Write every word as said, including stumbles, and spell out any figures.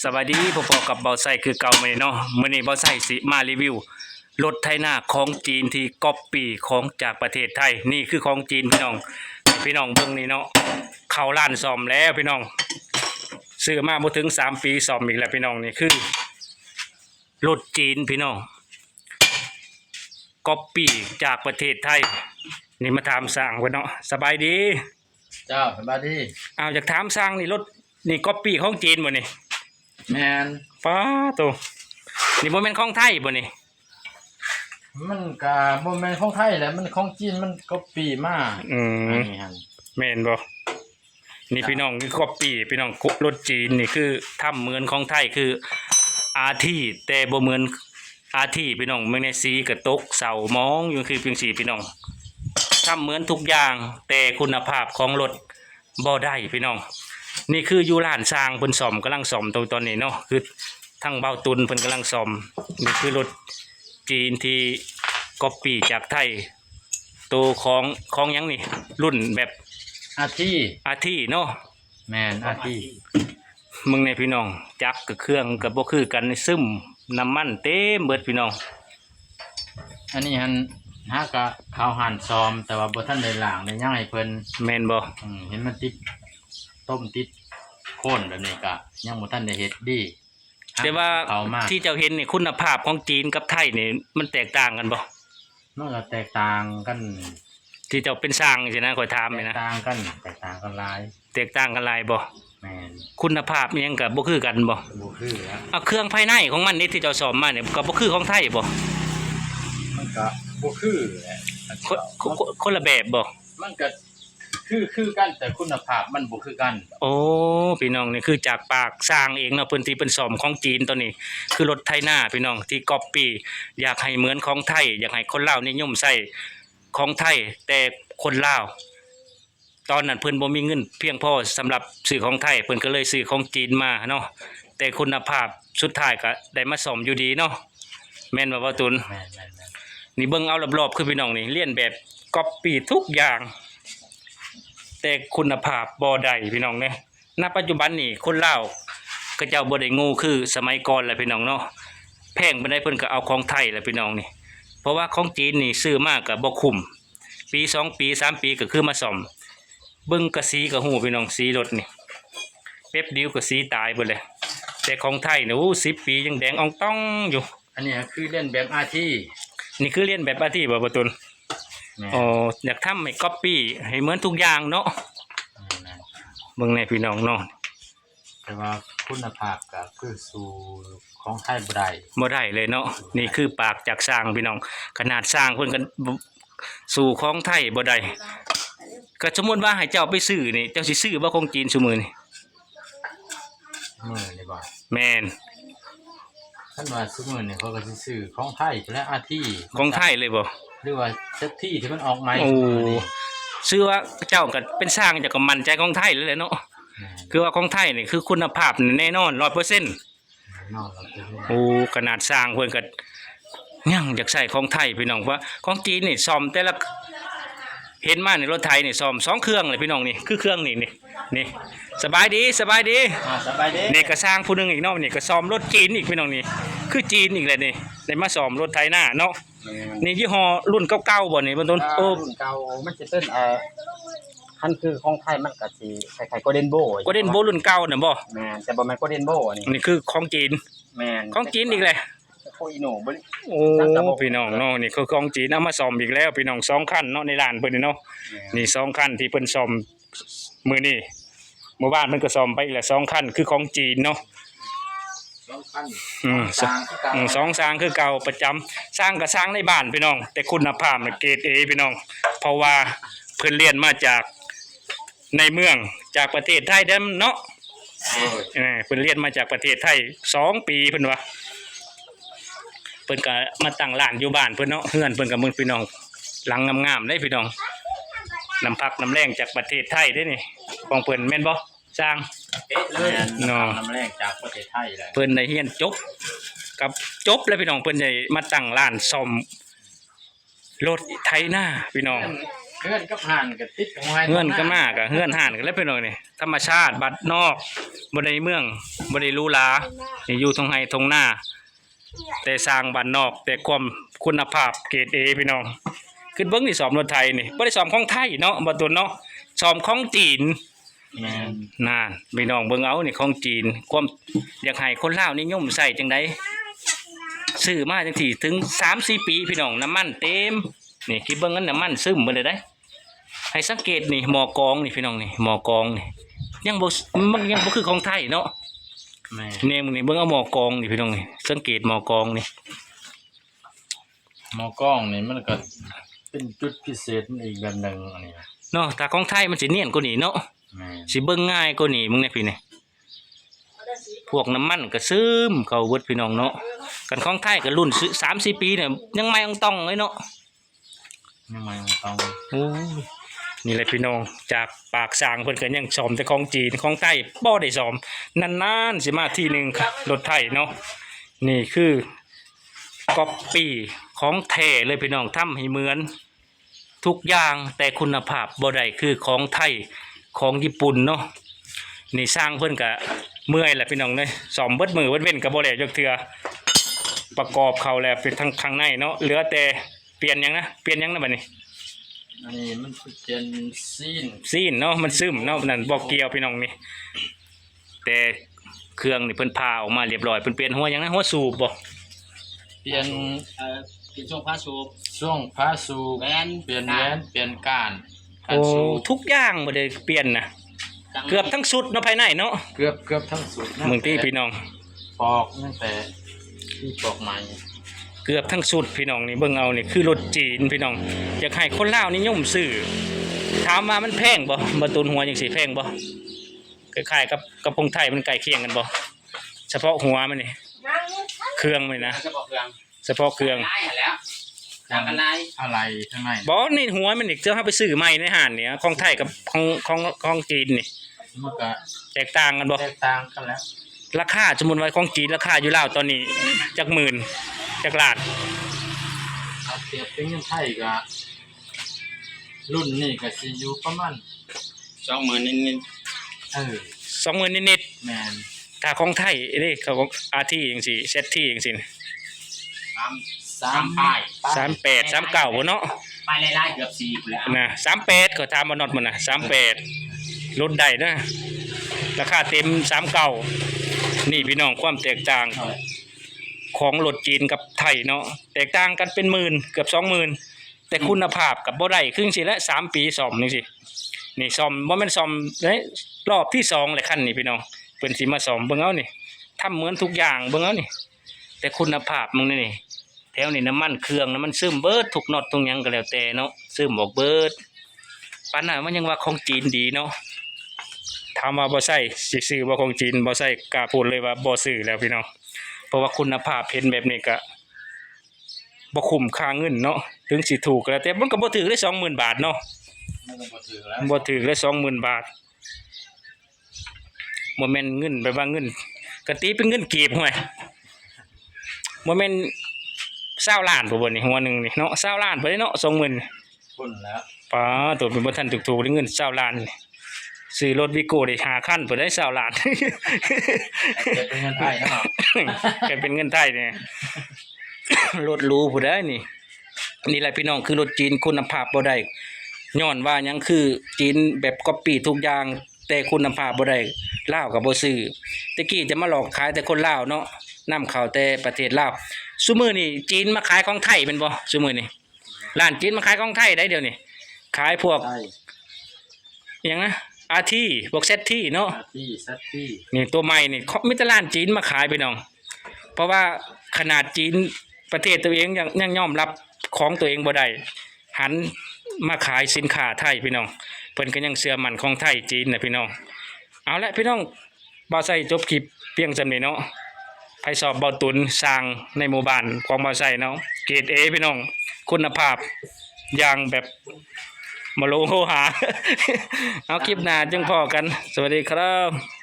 สวัสดี พบกับเบาไซคือเก่ามื้อนี้เนาะ มื้อนี้เบาไซสิมารีวิวรถไถนาของจีนที่ก๊อปปี้ของจากประเทศไทย นี่คือของจีนพี่น้อง พี่น้องเบิ่งนี่เนาะ เข้าร้านซ่อมแล้วพี่น้อง ซื้อมาบ่ถึงสามปีซ่อมอีกแล้วพี่น้อง นี่คือรถจีนพี่น้อง ก๊อปปี้จากประเทศไทย นี่มาถามช่างเพิ่นเนาะ สบายดี เจ้า สบายดี อ้าว อยากถามช่างนี่ รถนี่ก๊อปปี้ของจีนบ่นี่ แม่น ป๊าโต นี่บ่แม่นของไทยบ่นี่ มันก็บ่แม่นของไทยแหละ มันของจีน มันก๊อปปี้มา อืม อันนี้หั่น แม่นบ่ นี่พี่น้อง คือก๊อปปี้พี่น้อง รถจีนนี่คือทำเหมือนของไทย คืออาร์ที แต่บ่เหมือนอาร์ที พี่น้อง เบิ่งในสีกระตกเศร้าหมองอยู่ คือเพียงสีพี่น้อง ทำเหมือนทุกอย่าง แต่คุณภาพของรถบ่ได้พี่น้อง นี่คืออยู่ร้านช่างเพิ่นซ่อม กำลังซ่อมตรงตอนนี้เนาะ คือทางเบาตุนเพิ่นกำลังซ่อม นี่คือรถจีนที่ก๊อปปี้จากไทย โตของ ของหยังนี่ รุ่นแบบอาร์ที อาร์ที เนาะ แม่น อาร์ที มึงในพี่น้อง จักรกับเครื่องกับบ่คือกัน ซึมน้ำมันเต็มเบิดพี่น้อง อันนี้หั่น หากะเขาหั่นซ่อม แต่ว่าบ่ทันได้ล้างได้หยังให้เพิ่น แม่นบ่ อืม เห็นมันติดต้มติดโคนแบบนี้กะยังบ่ทันได้เฮ็ดดี แต่ว่า เขามา ที่เจ้าเห็นนี่ คุณภาพของจีนกับไทยนี่ มันแตกต่างกันบ่ มันก็แตกต่างกัน ที่เจ้าเป็นช่างสินะ ข้อยถามนี่นะ แตกต่างกัน แตกต่างกันหลาย แตกต่างกันหลายบ่ แม่น คุณภาพอิหยังก็บ่คือกันบ่ บ่คือแล้ว เอาเครื่องภายในของมันนี่ที่เจ้าซ่อมมานี่ก็บ่คือของไทยบ่ มันก็บ่คือแหละ คน คน คนละแบบบ่ มันก็คือ คือกัน แต่คุณภาพมันบ่คือกัน โอ้ พี่น้อง นี่คือจากปากช่างเองเนาะ เพิ่นที่เพิ่นซ่อมของจีนตัวนี้ คือรถไถนาพี่น้อง ที่ก๊อปปี้ อยากให้เหมือนของไทย อยากให้คนลาวนิยมใช้ของไทย แต่คนลาว ตอนนั้นเพิ่นบ่มีเงินเพียงพอสำหรับซื้อของไทย เพิ่นก็เลยซื้อของจีนมาเนาะ แต่คุณภาพสุดท้ายก็ได้มาซ่อมอยู่ดีเนาะ แม่นบ่ บ่าวตุล แม่นๆๆ นี่เบิ่งเอารอบๆ คือพี่น้องนี่ เลียนแบบก๊อปปี้ทุกอย่าง แต่คุณภาพบ่ได้พี่น้องเด้ ณ ปัจจุบันนี่คนลาวเขาเจ้าบ่ได้โง่คือสมัยก่อนแล้วพี่น้องเนาะ แพงปานใดเพิ่นก็เอาของไทยแหละพี่น้องนี่ เพราะว่าของจีนนี่ซื้อมาก็บ่คุ้ม ปีสองปีสามปีก็คือมาซ่อม เบิ่งกะสีก็ฮู้พี่น้อง สีรถนี่ แป๊บเดียวก็สีตายเบิดเลย แต่ของไทยนี่ โอ้ สิบปียังแดงอ่องต่องอยู่ อันนี้คือเลียนแบบอาร์ที นี่คือเลียนแบบอาร์ทีบ่ บ่าวตุล แม่น อ๋อ อยากทำให้ก๊อปปี้ให้เหมือนทุกอย่างเนาะ แม่นๆ เบิ่งแน่พี่น้องเนาะ แต่ว่าคุณภาพก็คือสู้ของไทยบ่ได้ บ่ได้เลยเนาะ นี่คือปากจากช่างพี่น้อง ขนาดช่างเพิ่นก็บ่ สู้ของไทยบ่ได้ ก็สมมุติว่าให้เจ้าไปซื้อนี่ เจ้าสิซื้อบ่ของจีนซุมื้อนี่ มื้อนี่บ่ แม่น คันว่าซุมื้อนี่เขาก็สิซื้อของไทยและอาร์ที ของไทยเลยบ่ หรือว่าเซฟตี้ที่มันออกใหม่ โอ้ ซุมื้อนี่ ซื้อว่าเจ้าก็เป็นช่าง เจ้าก็มั่นใจของไทยเลยแหละเนาะ แม่น คือว่าของไทยนี่คือคุณภาพนี่แน่นอน ร้อยเปอร์เซ็นต์ แน่นอน ร้อยเปอร์เซ็นต์ โอ้ ขนาดช่างเพิ่นก็ยังอยากใช้ของไทยพี่น้อง เพราะของจีนนี่ซ่อมแต่ละ เห็นมาในรถไถนี่ซ่อมสองเครื่องเลยพี่น้องนี่ คือเครื่องนี่ นี่ นี่ สบายดี สบายดี อ่า สบายดี นี่ก็ช่างผู้หนึ่งอีกเนาะ นี่ก็ซ่อมรถจีนอีกพี่น้องนี่ คือจีนอีกแหละนี่ ได้มาซ่อมรถไถนาเนาะ แม่น นี่ยี่ห้อรุ่นเก่าๆบ่นี่ บ่าวตุล อ่า โอ้ รุ่นเก่า มันสิเป็น เอ่อ คันคือของไทยมันก็สิคล้ายๆ Golden Boy Golden Boy รุ่นเก่าน่ะบ่ แม่น แต่บ่แม่น Golden Boy นี่ นี่คือของจีน แม่น ของจีนอีกแหละ โคอิโนะบ่ โอ้ ซังกะบ่ พี่น้องเนาะ นี่คือของจีนเอามาซ่อมอีกแล้วพี่น้อง สองคันเนาะ ในร้านเพิ่นนี่เนาะ แม่น นี่สองคันที่เพิ่นซ่อมมื้อนี้ เมื่อวานเพิ่นก็ซ่อมไปอีกแล้วสองคัน คือของจีนเนาะ สองคัน อืม สองช่างคือเก่า อืม สองช่างคือเก่าประจำ ช่างก็ช่างในบ้านพี่น้อง แต่คุณภาพน่ะเกรดเอพี่น้อง เพราะว่าเพิ่นเรียนมาจากในเมือง จากประเทศไทยเด้อเนาะ โอ้ย เออ เพิ่นเรียนมาจากประเทศไทยสองปีเพิ่นว่า เพิ่นก็มาตั้งร้านอยู่บ้านเพิ่นเนาะ เฮือนเพิ่นก็เบิ่งพี่น้อง หลังงามๆเด้พี่น้อง น้ำพักน้ำแรงจากประเทศไทยเด้นี่ ของเพิ่นแม่นบ่ ช่าง เป๊ะเลย เนาะ น้ำแรงจากประเทศไทยเลย เพิ่นได้เรียนจบ กับจบแล้วพี่น้อง เพิ่นได้มาตั้งร้านซ่อมรถไถนาพี่น้อง เฮือนกับห้านก็ติดกับไร่ เฮือนกับห้านก็เฮือนห้านกันแหละพี่น้องนี่ ธรรมชาติบ้านนอก บ่ได้เมือง บ่ได้หรูหรา นี่อยู่ทงไฮ่ทงนา แต่สร้างบ้านนอก แต่ความคุณภาพเกรดเอพี่น้อง คือเบิ่งนี่ซ่อมรถไถนี่ บ่ได้ซ่อมของไทยเนาะ บ่าวตุนเนาะ ซ่อมของจีน แม่น นั่น พี่น้องเบิ่งเอานี่ของจีน ความอยากให้คนลาวนิยมใช้จั่งใด ซื้อมาจั่งซี้ถึงสามสี่ปีพี่น้อง น้ำมันเต็ม นี่คิดเบิ่งกัน น้ำมันซึมเบิดเลยเด้ ให้สังเกตนี่หม้อกองนี่พี่น้องนี่ หม้อกองนี่ ยังบ่ มันยังบ่คือของไทยเนาะ แม่น นี่มึงนี่เบิ่งเอาหม้อกองนี่พี่น้องนี่ สังเกตหม้อกองนี่ หม้อกองนี่มันก็เป็นจุดพิเศษมันอีกแบบหนึ่งอันนี้นะ เนาะ ถ้าของไทยมันสิเนียนกว่านี้เนาะ แม่น สิเบิ่งง่ายกว่านี้ มึงเนี่ยพี่นี่ พวกน้ำมันก็ซึมเข้าเบิดพี่น้องเนาะ คันของไทยก็รุ่นสามสี่ปีเนี่ยยังใหม่อ่องต่องเลยเนาะ ยังใหม่อ่องต่อง โอ้ย นี่แหละพี่น้อง จากปากช่างเพิ่นก็ยังซ่อมแต่ของจีน ของไทยบ่ได้ซ่อม นานๆสิมาทีหนึ่งครับ รถไถเนาะ นี่คือก๊อปปี้ของแท้เลยพี่น้อง ทำให้เหมือนทุกอย่าง แต่คุณภาพบ่ได้คือของไทย ของญี่ปุ่นเนาะ นี่ช่างเพิ่นก็เมื่อยแหละพี่น้องเอ้ย ซ่อมเบิดมื้อเบิดเว็นก็บ่แล้วจักเทื่อ ประกอบเข้าแล้วเป็นทั้งข้างในเนาะ เหลือแต่เปลี่ยนหยังนะ เปลี่ยนหยังนะบัดนี้ อันนี้มันเปลี่ยนซีน ซีนเนาะ มันซึมเนาะ นั่นบ่เกี่ยวพี่น้องนี่ แต่เครื่องนี่เพิ่นผ่าออกมาเรียบร้อย เพิ่นเปลี่ยนหัวหยังนะ หัวสูบบ่ เปลี่ยน เอ่อ เปลี่ยนช่วงฝาสูบ ช่วงฝาสูบ แหวน เปลี่ยนแหวน เปลี่ยนก้าน ก้าน โอ้ สูบ ทุกอย่างบ่ได้เปลี่ยนนะ เกือบทั้งชุดเนาะ ภายในเนาะ เกือบ เกือบทั้งชุดนะ เบิ่งติพี่น้อง ปอกตั้งแต่ที่ปอกใหม่ เกือบทั้งชุดพี่น้องนี่ เบิ่งเอานี่คือรถจีนพี่น้อง อยากให้คนลาวนิยมซื้อ ถามว่ามันแพงบ่ บ่าวตุน หัวจั่งซี้แพงบ่ คล้ายๆกับ กับของไทย มันใกล้เคียงกันบ่ เฉพาะหัวมันนี่ เครื่องมันนี่นะ เฉพาะเครื่อง เฉพาะเครื่อง ลายหั่นแหล้ว ต่างกันหลาย อะไรข้างใน บ่ นี่หัวมันนี่ เจ้าเฮาไปซื้อใหม่ในห้างนี่ ของไทยกับของ ของ ของจีนนี่ มันก็ แตกต่างกันบ่ แตกต่างกันแล้ว ราคา สมมุติว่าของจีนราคาอยู่ลาวตอนนี้จักหมื่น จักล้าน ถ้าเปรียบเป็นเงินไทยก็ รุ่นนี้ก็สิอยู่ประมาณ สองหมื่นนิดๆ เออ สองหมื่นนิดๆ แม่น ถ้าของไทยเด้ เขาก็ อาร์ที จั่งซี้ แซดที จั่งซี้ สาม สาม สามปลาย สามแปด สามเก้าพุ้นเนาะ ไปไล่ๆ เกือบสี่พุ้นแหล้ว นะ สามแปด เขาถามบ่าวน็อตมันนะ สามแปด ลดได้นะ ราคาเต็ม สามเก้า นี่พี่น้อง ความแตกต่างของรถจีนกับไทยเนาะ แตกต่างกันเป็นหมื่น เกือบสองหมื่น แต่คุณภาพก็บ่ได้ คือจั่งซี้แหละ สามปีซ่อมจั่งซี้ นี่ซ่อม บ่แม่นซ่อม เอ้ย รอบที่สองแหละคันนี้พี่น้อง เพิ่นสิมาซ่อม เบิ่งเอานี่ ทำเหมือนทุกอย่าง เบิ่งเอานี่ แต่คุณภาพมึงนี่ แถวนี้น้ำมันเครื่อง น้ำมันซึมเบิด ทุกน็อตทุกหยังก็แล้วแต่เนาะ ซึมออกเบิด ปานนั้นมันยังว่าของจีนดีเนาะ ถามว่าบ่ใช้ สิซื้อบ่ของจีน บ่ใช้ กล้าพูดเลยว่าบ่ซื้อแล้วพี่น้อง เพราะว่าคุณภาพเห็นแบบนี้ก็ บ่คุ้มค่าเงินเนาะ ถึงสิถูกก็แล้ว แต่มันก็บ่ถูกได้ สองหมื่นบาทเนาะ มันก็บ่ถูกแล้ว บ่ถูกได้ สองหมื่นบาท บ่แม่นเงินแบบว่าเงิน ก็ตีเป็นเงินกีบ ห่วย บ่แม่นซาวล้านพุ้นบ่นี่ หัวหนึ่งนี่เนาะ ซาวล้านพุ้นเด้เนาะ สองหมื่น พุ้นแล้ว ป๊าด ตัวเป็นบ่ทันถูกๆ ได้เงินซาวล้านนี่ ซื้อรถวีโก้ได้ห้าคันพุ้นได้ ซาวล้าน เก็บเป็นเงินไทยเนาะ เก็บเป็นเงินไทยนี่ รถหรูพุ้นได้นี่ นี่แหละพี่น้อง คือรถจีนคุณภาพบ่ได้ ย้อนว่าหยัง คือจีนแบบก๊อปปี้ทุกอย่าง แต่คุณภาพบ่ได้ ลาวก็บ่ซื้อ แต่กี้จะมาหลอกขายแต่คนลาวเนาะ นำเข้าแต่ประเทศลาว ซุมื้อนี้จีนมาขายของไทยแม่นบ่ ซุมื้อนี้ ร้านจีนมาขายของไทยได้เดี๋ยวนี้ ขายพวก ใช่ อิหยังนะ อาร์ที พวกแซดทีเนาะ อาร์ที แซดที นี่ตัวใหม่นี่ เขา มีแต่ร้านจีนมาขายพี่น้อง เพราะว่าขนาดจีนประเทศตัวเองยัง ยังยอมรับของตัวเองบ่ได้ หันมาขายสินค้าไทยพี่น้อง เพิ่นก็ยังเชื่อมั่นของไทยจีนนะพี่น้อง เอาละพี่น้อง บ่าวไส้จบคลิปเพียงส่ำนี้เนาะ ไผชอบบ่าวตุน ช่างในหมู่บ้านของบ่าวไส้เนาะ เกรดเอพี่น้อง คุณภาพอย่างแบบบ่โลโหหา เอาคลิปหน้าจึงพ้อกัน สวัสดีครับ